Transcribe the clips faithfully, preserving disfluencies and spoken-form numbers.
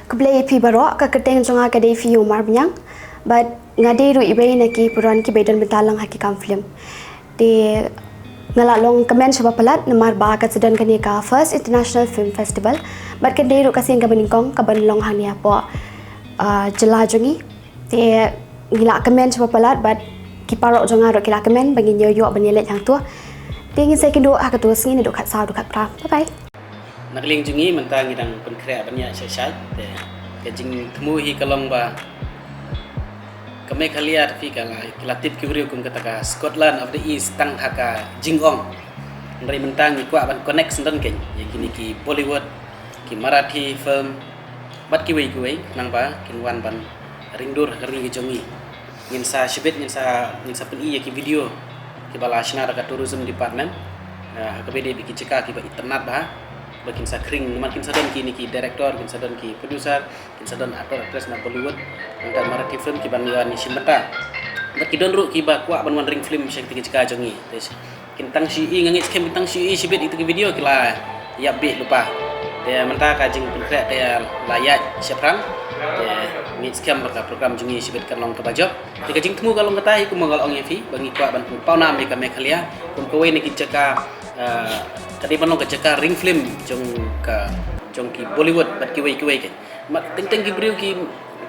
Khublei ïa phi baroh, ka kyrteng jong nga ka dei Fiona Marbaniang. Bad nga dei ruh iwei na ki pynroi kiba don bynta lang ha ki kam film. Te nga la long kmen shibun palat namar ba ka sdang kane ka First International Film Festival. Bad ka dei ruh ka sien kaba nyngkong kaban long hangne hapoh, ah, jylla jong ngi. Te ngi la kmen shibun palat bad ki paralok jong nga ruh ki la kmen ba ngin ïoh ban ïaleit hangto. Te ngin sa ïakynduh ha kato ka sngi naduh khatsaw haduh khatphra. Bye bye. Na ka liang jong ngi mynta ngi dang pynkhreh ban ïaid shai shai. Te ka jingthmu hi ka long ba ka Meghalaya, te phi, ka la, ki la tip ki briew kum kata ka Scotland of the East tang ha ka jingong. Hynrei mynta ngi kwah ban connect syndon kein ïa kine ki Bollywood, ki Marathi film, bad kiwei kiwei, khnang ba kin wan ban ring dur ha ka ri ka jong ngi. Ngin sa shibit, ngin sa, ngin sa pyni ïa ki video kiba la shna da ka tourism department, eh, ha kaba ïadei bad ki jaka kiba itynnad bha, ba kin sa khring, namar kin sa don kine ki director, kin sa don ki producer, kin sa don actor actress na Bollywood, nangta Marathi film kiban ïa wan shim bynta. Bad ki don ruh kiba kwah ban wan ring film sha kine ki jaka jong ngi. Te kin tang shu ïohi, nga ngeit skhem kin tang shu ïohi shibit ïa kito ki video ki la ïap beit lypa. Te mynta ka jingpynkhreh te la ïaid shaphrang. Te ngeit skhem ba ka program jong ngi shibit kan long kaba jop. Te ka jingthmu ka long kata hi, kumba nga la ong ïa phi, ba ngi kwah ban pynpaw nam ïa ka Meghalaya kum kawei na ki jaka, eh, ka dei ban long ka jaka ring film jong ka, jong ki Bollywood bad kiwei kiwei kein. Mat teng teng ki briew ki,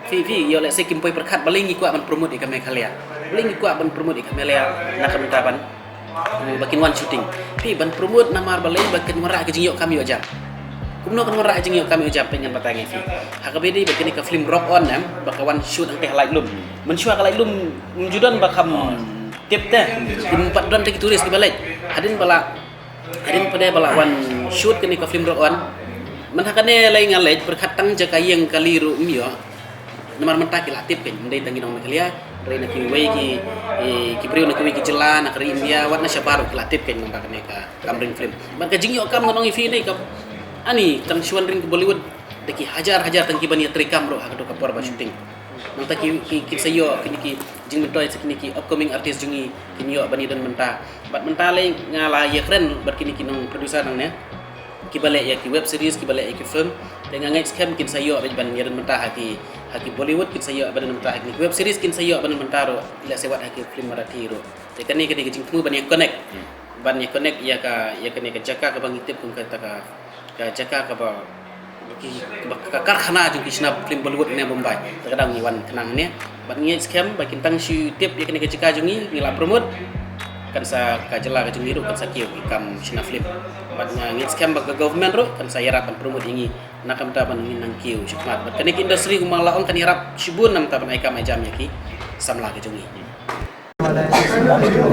phi, phi, ïoh lehse kim poi pyrkhat balei ngi kwah ban promote ïa ka Meghalaya. Balei ngi kwah ban promote ïa ka Meghalaya na ka bynta ban, mm, ba kin wan shooting. Phi, ban promote namar balei, ba kin wanrah ka jingïoh kam ïoh jam. Kumno kan wanrah ka jingïoh kam ïoh jam, phi, ngan batai ïa phi. Ha kaba ïadei bad kane ka film Rock On, em, ba ka wan shoot hangtei ha Laitlum. Mynshuwa ka Laitlum ym ju don ba kham tip te. Ym pat don te ki tourist kiba leit. Hadien ba la Hadien pat ba la wan shoot kane ka film Rock On. Mynta kane lei nga leit pyrkhat tang jaka ïeng kali ruh ym ïoh. Namar mynta ki la tip kein, ym dei tang ki nong Meghalaya, hynrei na kiwei ki, eh, ki briew na kiwei ki jylla, na ka ri India, wat na shabar ruh ki la tip kein mynta kane ka kam ring film. Bad ka jingïoh kam ngan ong ïa phi ne ka, ani tang shu wan ring ka Bollywood da ki hajar hajar tang kiban ïa treikam ruh ha kato ka por ba shooting. Nangta ki, ki, kin sa ïoh, kine ki jingmyntoi sa kine ki upcoming artist jong ngi, kin ïoh ban ïadon bynta. Bad mynta lei nga la ïakren bad kine ki nong producer nangne, kiba leh ïa ki web series, kiba leh ïa ki film. Te nga ngeit skhem kin sa ïoh ban ïadon bynta ha ki, ha ki Bollywood, kin sa ïoh ban ïadon bynta ha ki web series, kin sa ïoh ban ïadon bynta ruh, lehse wat ha ki film Marathi ruh. Te kane, kane ka jingthmu ban ïa connect. Ban ïa connect ïa ka, ïa kane ka jaka kaba ngi tip kum kata ka, ka jaka kaba, ki, kaba ka karkhana jong ki shna film Bollywood ne Mumbai. Te ka daw ngi wan khnang ne. Bad ngi ngeit skhem ba kin tang shu tip ïa kane ka jaka jong ngi, ngi la promote, kan sa ka jylla ka jong ngi ruh kan sa kiew ki kam shna film. Bad nga ngeit skhem ba ka government ruh kan sa ïarap ban promote ïa ngi na ka bynta ban ngin nang kiew shakhmat. Bad kane ka industry kumba la ong kan ïarap shibun na ka bynta ban ai kam ai jam ïa ki samla ka jong ngi.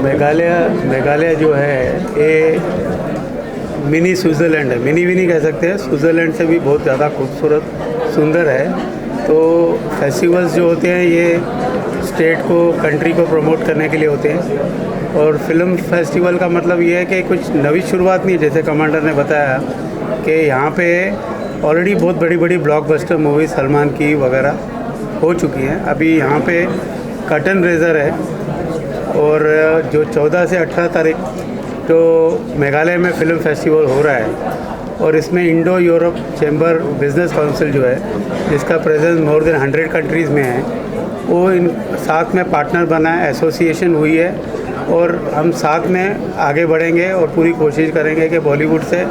मेघालय, मेघालय जो है, ये मिनी स्विट्ज़रलैंड है। मिनी भी नहीं कह सकते हैं, स्विट्ज़रलैंड से भी बहुत ज़्यादा खूबसूरत, सुंदर है। तो फेस्टिवल्स जो होते हैं, ये स्टेट को, कंट्री को प्रमोट करने के लिए होते हैं। और फिल्म फेस्टिवल का मतलब ये है कि कुछ नवी शुरुआत नहीं है, जैसे कमांडर ने बताया कि यहाँ पे ऑलरेडी बहुत बड़ी बड़ी ब्लॉकबस्टर मूवी सलमान की वगैरह हो चुकी हैं। अभी यहाँ पे कर्टन रेजर है, और जो चौदह से अठारह तारीख जो मेघालय में फिल्म फेस्टिवल हो रहा है, और इसमें इंडो यूरोप चैम्बर बिजनेस काउंसिल जो है, जिसका प्रेजेंस मोर देन हंड्रेड कंट्रीज़ में है, वो इन साथ में पार्टनर बना है, एसोसिएशन हुई है, और हम साथ में आगे बढ़ेंगे और पूरी कोशिश करेंगे कि बॉलीवुड से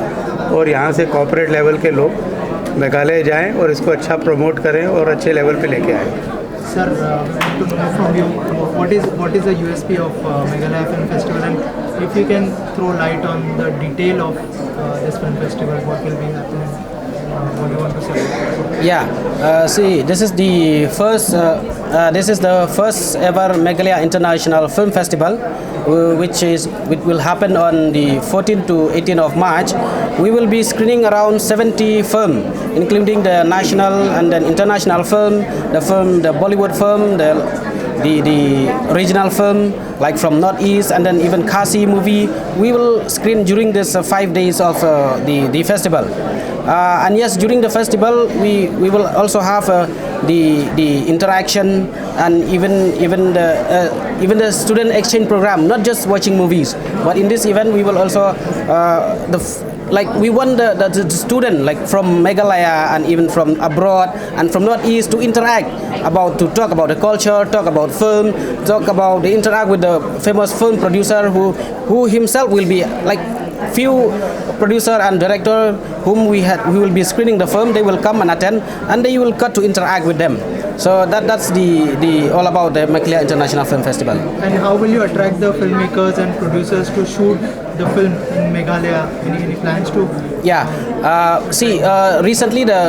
और यहाँ से कॉर्पोरेट लेवल के लोग मेघालय जाएं और इसको अच्छा प्रमोट करें और अच्छे लेवल पे लेके आएं। Sir, uh, to know from you, what is, what is the U S P of, uh, Meghalaya Film Festival, and if you can throw light on the detail of, uh, this film festival, what will be happening, uh, what do you want to say? Yeah, uh, see, this is the first, uh, uh, this is the first ever Meghalaya International Film Festival, uh, which is, which will happen on the fourteenth to eighteenth of March. We will be screening around seventy film, including the national and then international film, the film, the Bollywood film, the, the, the regional film, like from Northeast, and then even Khasi movie. We will screen during this, uh, five days of, uh, the, the festival. Uh, and yes, during the festival, we, we will also have, uh, the, the interaction and even, even the, uh, even the student exchange program, not just watching movies, but in this event, we will also, uh, the f-, Like, we want the, the, the student, like, from Meghalaya and even from abroad and from Northeast to interact about, to talk about the culture, talk about film, talk about, they interact with the famous film producer who who himself will be, like, few producer and director whom we had, we will be screening the film. They will come and attend, and they will get to interact with them. So that that's the the all about the Meghalaya International Film Festival. And how will you attract the filmmakers and producers to shoot the film in Meghalaya? Any, any plans to? Yeah. Uh, see, uh, recently the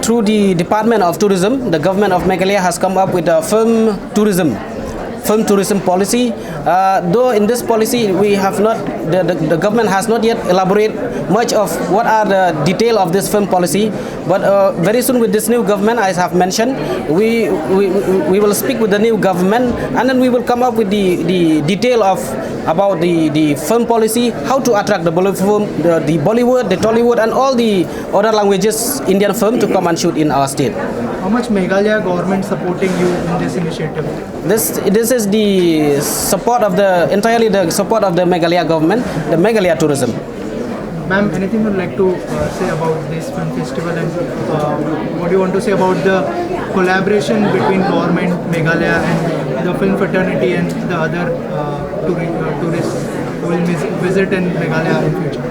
through the Department of Tourism, the government of Meghalaya has come up with a film tourism, film tourism policy. Uh, though in this policy we have not, the, the, the government has not yet elaborate much of what are the detail of this film policy. But uh, very soon with this new government, as I've mentioned, we we, we will speak with the new government, and then we will come up with the, the detail of about the, the film policy, how to attract the Bollywood film, the, the Bollywood, the Tollywood, and all the other languages Indian film to come and shoot in our state. How much Meghalaya government supporting you in this initiative? This this is the support of the entirely the support of the Meghalaya government, the Meghalaya tourism. Ma'am, anything you'd like to uh, say about this film festival, and uh, what do you want to say about the collaboration between government Meghalaya and the film fraternity and the other uh, touri- uh, tourists who will vis- visit in Meghalaya in future?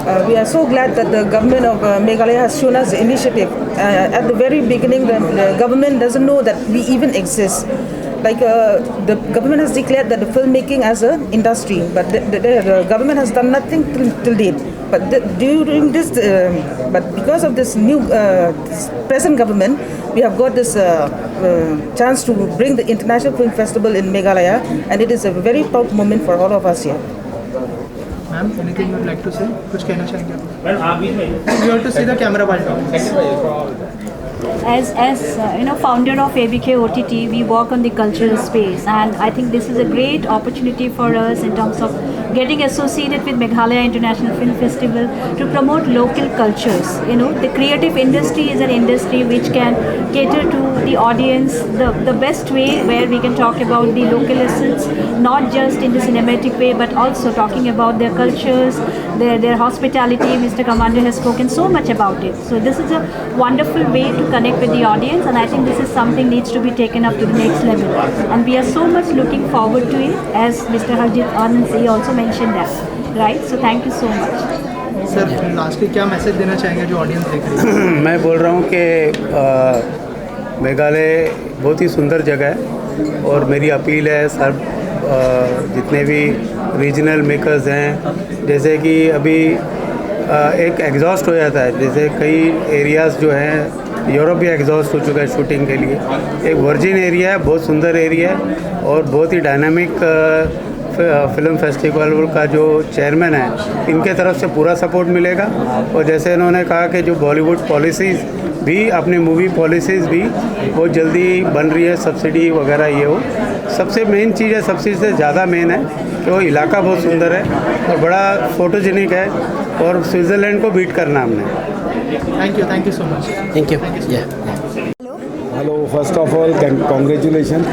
Uh, we are so glad that the government of uh, Meghalaya has shown us the initiative. Uh, at the very beginning, the, the government doesn't know that we even exist. Like uh, the government has declared that the filmmaking as an industry, but the, the, the government has done nothing till, till date. But the, during this, uh, but because of this new uh, this present government, we have got this uh, uh, chance to bring the International Film Festival in Meghalaya, and it is a very proud moment for all of us here. Ma'am, anything you'd like to say? कुछ कहना चाहेंगे आप? You have to see the camera while talking. As, as uh, you know, founder of A B K O T T, we work on the cultural space, and I think this is a great opportunity for us in terms of getting associated with Meghalaya International Film Festival to promote local cultures. You know, the creative industry is an industry which can cater to the audience the, the best way, where we can talk about the local essence, not just in the cinematic way, but also talking about their cultures, their, their hospitality. Mister Commander has spoken so much about it. So this is a wonderful way to connect with the audience, and I think this is something needs to be taken up to the next level. And we are so much looking forward to it, as Mister Harjit Anand Singh also mentioned that, right? So thank you so much. सर, लास्टली क्या मैसेज देना चाहेंगे जो ऑडियंस देख रही है? मैं बोल रहा हूँ कि अ, मेघालय बहुत ही सुंदर जगह है और मेरी अपील है सर, अ, जितने भी रीजनल मेकर्स हैं, जैसे कि अभी अ, एक एग्जॉस्ट हो जाता है, जैसे कई एरियाज जो हैं, यूरोप भी एग्जॉस्ट हो चुका है शूटिंग के लिए। एक वर्जिन एरिया है, बहुत सुंदर एरिया है और बहुत ही डायनामिक फिल्म फेस्टिवल का जो चेयरमैन है, इनके तरफ से पूरा सपोर्ट मिलेगा। और जैसे इन्होंने कहा कि जो बॉलीवुड पॉलिसीज़ भी, अपनी मूवी पॉलिसीज़ भी बहुत जल्दी बन रही है, सब्सिडी वगैरह ये वो। सबसे मेन चीज़ है, सबसे से ज़्यादा मेन है कि वो इलाका बहुत सुंदर है और बड़ा फोटोजेनिक है और स्विट्ज़रलैंड को बीट करना हमने। Thank you, thank you so much. Thank you. Yeah. Hello, first of all, con- congratulations.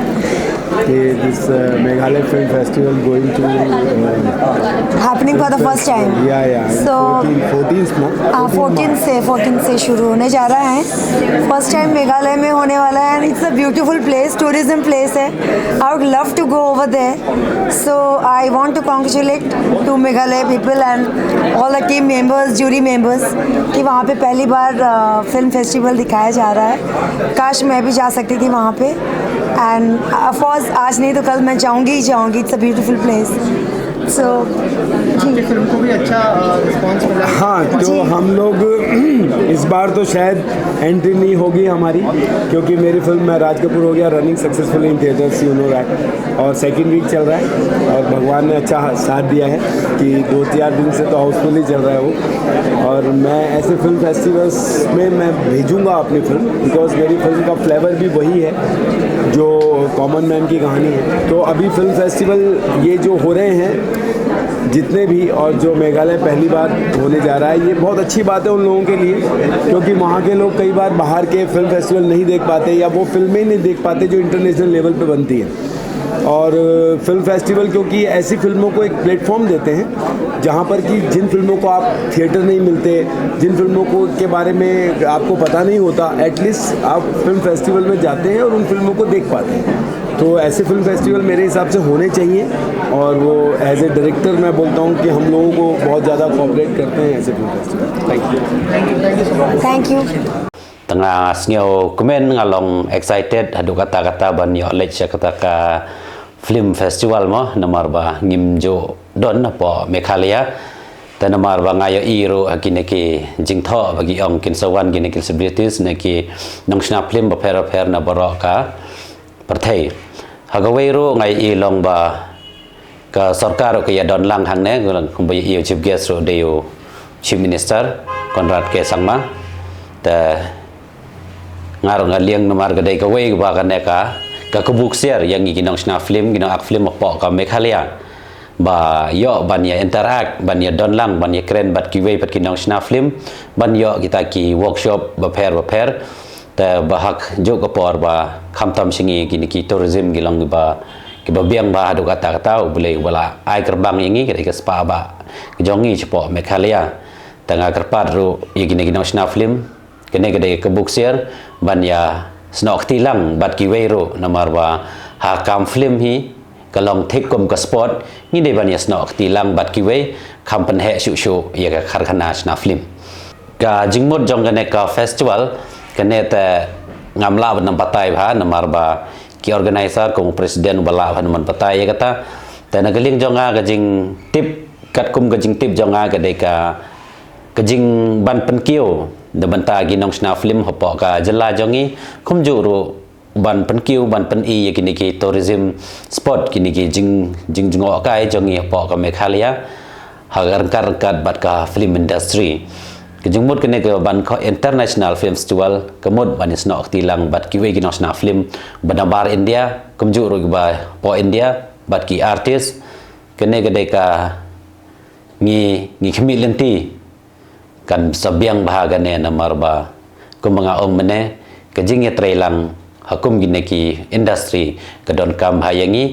कि this uh, Meghalaya Film Festival going to uh, Happening for the first time. Yeah, yeah. So- fourteen, fourteen ना? हाँ, फोर्टीन से फोर्टीन से शुरू होने जा रहा है। फर्स्ट टाइम मेघालय में होने वाला है, and it's a beautiful place, tourism place है। I would love to go over there. So I want to congratulate to Meghalaya people and all the team members, jury members, कि वहाँ पे पहली बार फिल्म फेस्टिवल दिखाया जा रहा है। काश मैं भी जा सकती थी वहाँ पे। एंड ऑफ कोर्स आज नहीं तो कल मैं जाऊँगी ही जाऊँगी। It's a beautiful place. So आपकी फिल्म को भी अच्छा रिस्पॉन्स मिला है। हाँ, तो हम लोग इस बार तो शायद एंट्री नहीं होगी हमारी, क्योंकि मेरी फिल्म मैं राज कपूर हो गया, रनिंग सक्सेसफुल इन थिएटर्स, यू नो दैट। और सेकंड वीक चल रहा है और भगवान ने अच्छा साथ दिया है कि दो चार दिन से तो हाउसफुल ही चल रहा है वो। और मैं ऐसे फिल्म फेस्टिवल्स में मैं भेजूंगा अपनी फिल्म, बिकॉज मेरी फिल्म का फ्लेवर भी वही है जो कॉमन मैन की कहानी है। तो अभी फिल्म फेस्टिवल ये जो हो रहे हैं जितने भी, और जो मेघालय पहली बार होने जा रहा है, ये बहुत अच्छी बात है उन लोगों के लिए, क्योंकि वहाँ के लोग कई बार बाहर के फिल्म फेस्टिवल नहीं देख पाते या वो फिल्में नहीं देख पाते जो इंटरनेशनल लेवल पे बनती हैं। और फिल्म फेस्टिवल क्योंकि ऐसी फिल्मों को एक प्लेटफॉर्म देते हैं जहाँ पर कि जिन फिल्मों को आप थिएटर नहीं मिलते, जिन फिल्मों को के बारे में आपको पता नहीं होता, एटलीस्ट आप फिल्म फेस्टिवल में जाते हैं और उन फिल्मों को देख पाते हैं। तो ऐसे फिल्म फेस्टिवल मेरे हिसाब से होने चाहिए। और वो एज ए डायरेक्टर मैं बोलता हूँ कि हम लोगों को बहुत ज़्यादा कोऑपरेट करते हैं ऐसे फिल्म फेस्टिवल। थैंक यू। Thank you. Tang nga sngew kmen nga long excited haduh katta katta ban ïoh leit sha kata ka film festival mo, namar ba ngim ju don hapoh Meghalaya. Te namar ba nga ïohi ruh ha kine ki jingthoh ba ki ong kin sa wan kine ki celebrities ne ki nongshna film bapher bapher na baroh ka pyrthei. Ha kawei ruh nga ïohi long ba ka sorkar ruh ka ïadon lang hangne, kumba ïohi u chief guest ruh dei u Chief Minister Conrad K Sangma. Te nga ruh nga liang namar ka dei kawei ba kane ka ka kabu ksiar ïa ngi ki nongshna film, ki nong ak film hapoh ka Meghalaya, ba ïoh ban ïa interact, ban ïa don lang, ban ïa kren bad kiwei pat ki nongshna film, ban ïoh kita ki workshop bapher bapher. Te ba ha kajuh ka por ba khamtam sha ngi kine ki tourism ki long kiba, kiba biang bha haduh katta katta, U Blei uba la ai kyrpang ïa ngi, ka dei ka spah ba ka jong ngi shapoh Meghalaya. Te nga kyrpad ruh ïa kine ki nongshna film, kane ka dei ka kabu ksiar ban ïa snoh kti lang bad kiwei ruh, namar ba ha kam film hi ka long thik kum ka sport, ngi dei ban ïa snoh kti lang bad kiwei, kham pynheh shuh shuh ïa ka karkhana shna film. Ka jingmut jong kane ka festival, kane te ngam lah ban ym batai bha, namar ba ki organizer kum u president uba lah ban ym batai ïa kata. Te na ka liang jong nga ka jingtip, katkum ka jingtip jong nga ka dei ka ka jingban pynkiew da bynta ki nongshna film hapoh ka jylla jong ngi, kumjuh ruh ban pynkiew, ban pyni ïa kine ki tourism spot, kine ki jing, jingjngohkai jong ngi hapoh ka Meghalaya, ha ryngkat ryngkat bad ka film industry. Ka jingmut kane ka ban ka International Film Festival, ka mut ban ïa snoh kti lang bad kiwei ki nongshna film ba nabar India, kumjuh ruh kiba hapoh India, bad ki artist. Kane ka dei ka ngi, ngi khmih lynti kan sa biang bha kane, namar ba kumba nga ong mynne, ka jingïatreilang ha kum kine ki industry ka donkam bha ïa ngi,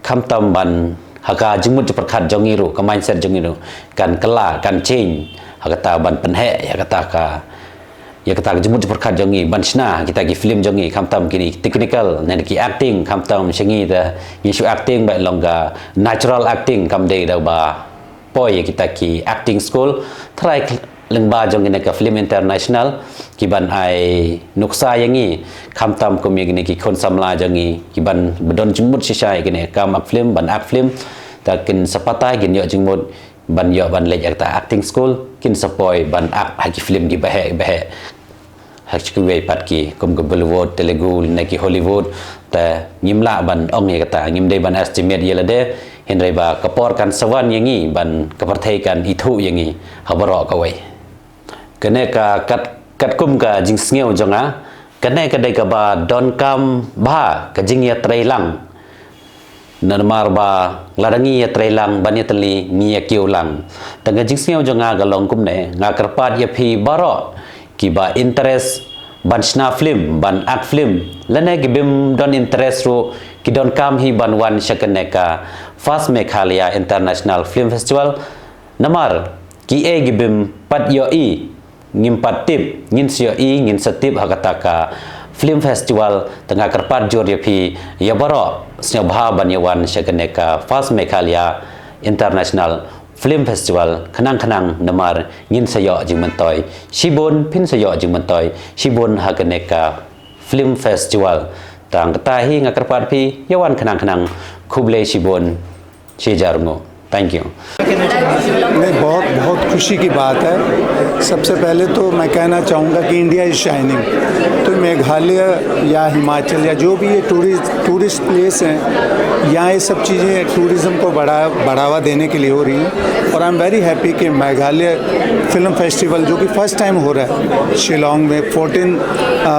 khamtam ban ha ka jingmut jingpyrkhat jong ngi ruh, ka mindset jong ngi ruh kan kylla, kan change ha kata ban pynheh ïa kata ka, ïa kata ka jingmut jingpyrkhat jong ngi ban shna kita ki film jong ngi, khamtam kine technical ne ki acting, khamtam sha ngi te ngi shu acting ba long ka natural acting, kam dei da ba poi ïa kita ki acting school. Trai lyngba jong kine ka film international ki ban ai nuksa ïa ngi, khamtam kum ïa kine ki khun samla jong ngi ki ban ba don jingmut shisha ïa kine kam ak film, ban ak film, te kin sa patai, kin ïoh jingmut ban ïoh ban leit ïa kita acting school, kin sa poi ban ak ha ki film ki baheh baheh. Ha kiwei pat ki kum ka Bollywood, Telugu ne ki Hollywood, te ngim lah ban ong ïa kata, ngim dei ban estimate ïa lade, hynrei ba ka por kan sa wan ïa ngi ban ka pyrthei kan ithuh ïa ngi ha baroh kawei. Kane ka kat, katkum ka jingsngew jong nga, kane ka dei kaba donkam bha ka jingïatreilang. Namar ba lada ngi ïatreilang ban ïatylli ngi ïakiew lang. Te ka jingsngew jong nga ka long kumne, nga kyrpad ïa phi baroh kiba interest ban shna film, ban ak film, lane ki bym don interest ruh, ki donkam hi ban wan sha kane ka First Meghalaya International Film Festival. Namar kiei ki bym pat ïohi, ngim pat tip, ngin sa ïohi, ngin sa tip ha kata ka film festival. Te nga kyrpad jur ïa phi ïa baroh, sngewbha ban ïa wan sha kane ka First Meghalaya International Film Festival khnang khnang, namar ngin sa ïoh jingmyntoi shibun, phin sa ïoh jingmyntoi shibun ha kane ka film festival. Tang kata hi nga kyrpad phi ïa wan khnang khnang. Khublei shibun. Shi jar ngo. Thank you. नहीं, बहुत बहुत खुशी की बात है। सबसे पहले तो मैं कहना चाहूँगा कि इंडिया इज़ शाइनिंग। तो मेघालय या हिमाचल या जो भी ये टूरिस्ट टूरिस्ट प्लेस हैं, यहाँ ये सब चीज़ें टूरिज़्म को बढ़ा बढ़ावा देने के लिए हो रही हैं। और आई एम वेरी हैप्पी कि मेघालय फिल्म फेस्टिवल, जो कि फर्स्ट टाइम हो रहा है शिलोंग में फोर्टीन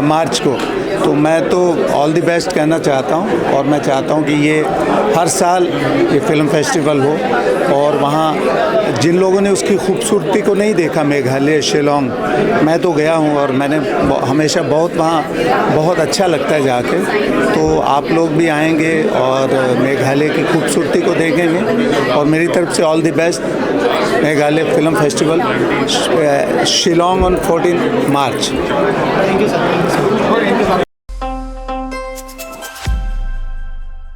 मार्च को, तो मैं तो ऑल द बेस्ट कहना चाहता हूँ और मैं चाहता हूँ कि ये हर साल ये फिल्म फेस्टिवल हो और वहाँ जिन लोगों ने उसकी खूबसूरती को नहीं देखा, मेघालय, शिलोंग, मैं तो गया हूँ और मैंने ब- हमेशा बहुत वहाँ बहुत अच्छा लगता है जाके। तो आप लोग भी आएंगे और मेघालय की खूबसूरती को देखेंगे। और मेरी तरफ से ऑल द बेस्ट, मेघालय फिल्म फेस्टिवल, शिलोंग ऑन फोर्टीन मार्च।